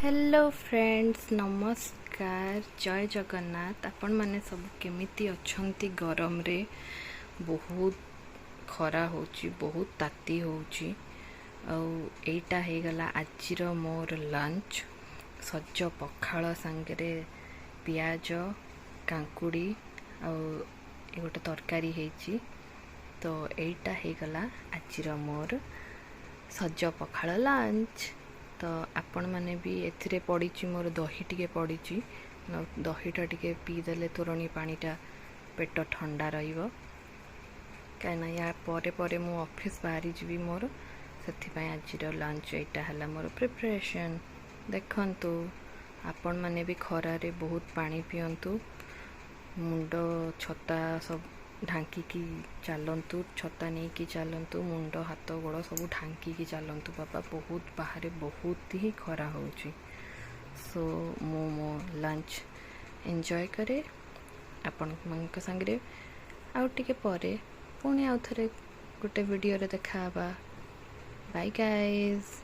Hello friends, ନମସ୍କାର, ଜୟ ଜଗନ୍ନାଥ। ଆପଣମାନେ ସବୁ କେମିତି ଅଛନ୍ତି? ଗରମରେ ବହୁତ ଖରା ହେଉଛି, ବହୁତ ତାତି ହେଉଛି। ଆଉ ଏଇଟା ହେଇଗଲା ଆଜିର ମୋର ଲଞ୍ଚ। ସଜ ପଖାଳ ସାଙ୍ଗରେ ପିଆଜ, କାଙ୍କୁଡ଼ି ଆଉ ଏ ଗୋଟେ ତରକାରୀ ହେଇଛି। ତ ଏଇଟା ହେଇଗଲା ଆଜିର ମୋର ସଜ ପଖାଳ ଲଞ୍ଚ। ତ ଆପଣମାନେ ବି, ଏଥିରେ ପଡ଼ିଛି ମୋର ଦହି ଟିକେ ପଡ଼ିଛି। ଆଉ ଦହିଟା ଟିକେ ପିଇଦେଲେ, ତୋରାଣି ପାଣିଟା, ପେଟ ଥଣ୍ଡା ରହିବ, କାହିଁକିନା ୟା ପରେ ପରେ ମୁଁ ଅଫିସ୍ ବାହାରିଯିବି ମୋର। ସେଥିପାଇଁ ଆଜିର ଲଞ୍ଚ ଏଇଟା ହେଲା ମୋର ପ୍ରିପାରେସନ୍। ଦେଖନ୍ତୁ, ଆପଣମାନେ ବି ଖରାରେ ବହୁତ ପାଣି ପିଅନ୍ତୁ, ମୁଣ୍ଡ ଛତା ସବୁ ଢାଙ୍କିକି ଚାଲନ୍ତୁ, ଛତା ନେଇକି ଚାଲନ୍ତୁ, ମୁଣ୍ଡ, ହାତ, ଗୋଡ଼ ସବୁ ଢାଙ୍କିକି ଚାଲନ୍ତୁ ବାବା। ବହୁତ ବାହାରେ ବହୁତ ହିଁ ଖରା ହେଉଛି। ସୋ ମୁଁ ମୋ ଲଞ୍ଚ ଏନ୍ଜୟ କରେ ଆପଣମାନଙ୍କ ସାଙ୍ଗରେ। ଆଉ ଟିକେ ପରେ ପୁଣି ଆଉ ଥରେ ଗୋଟେ ଭିଡ଼ିଓରେ ଦେଖା ହେବା। Bye guys.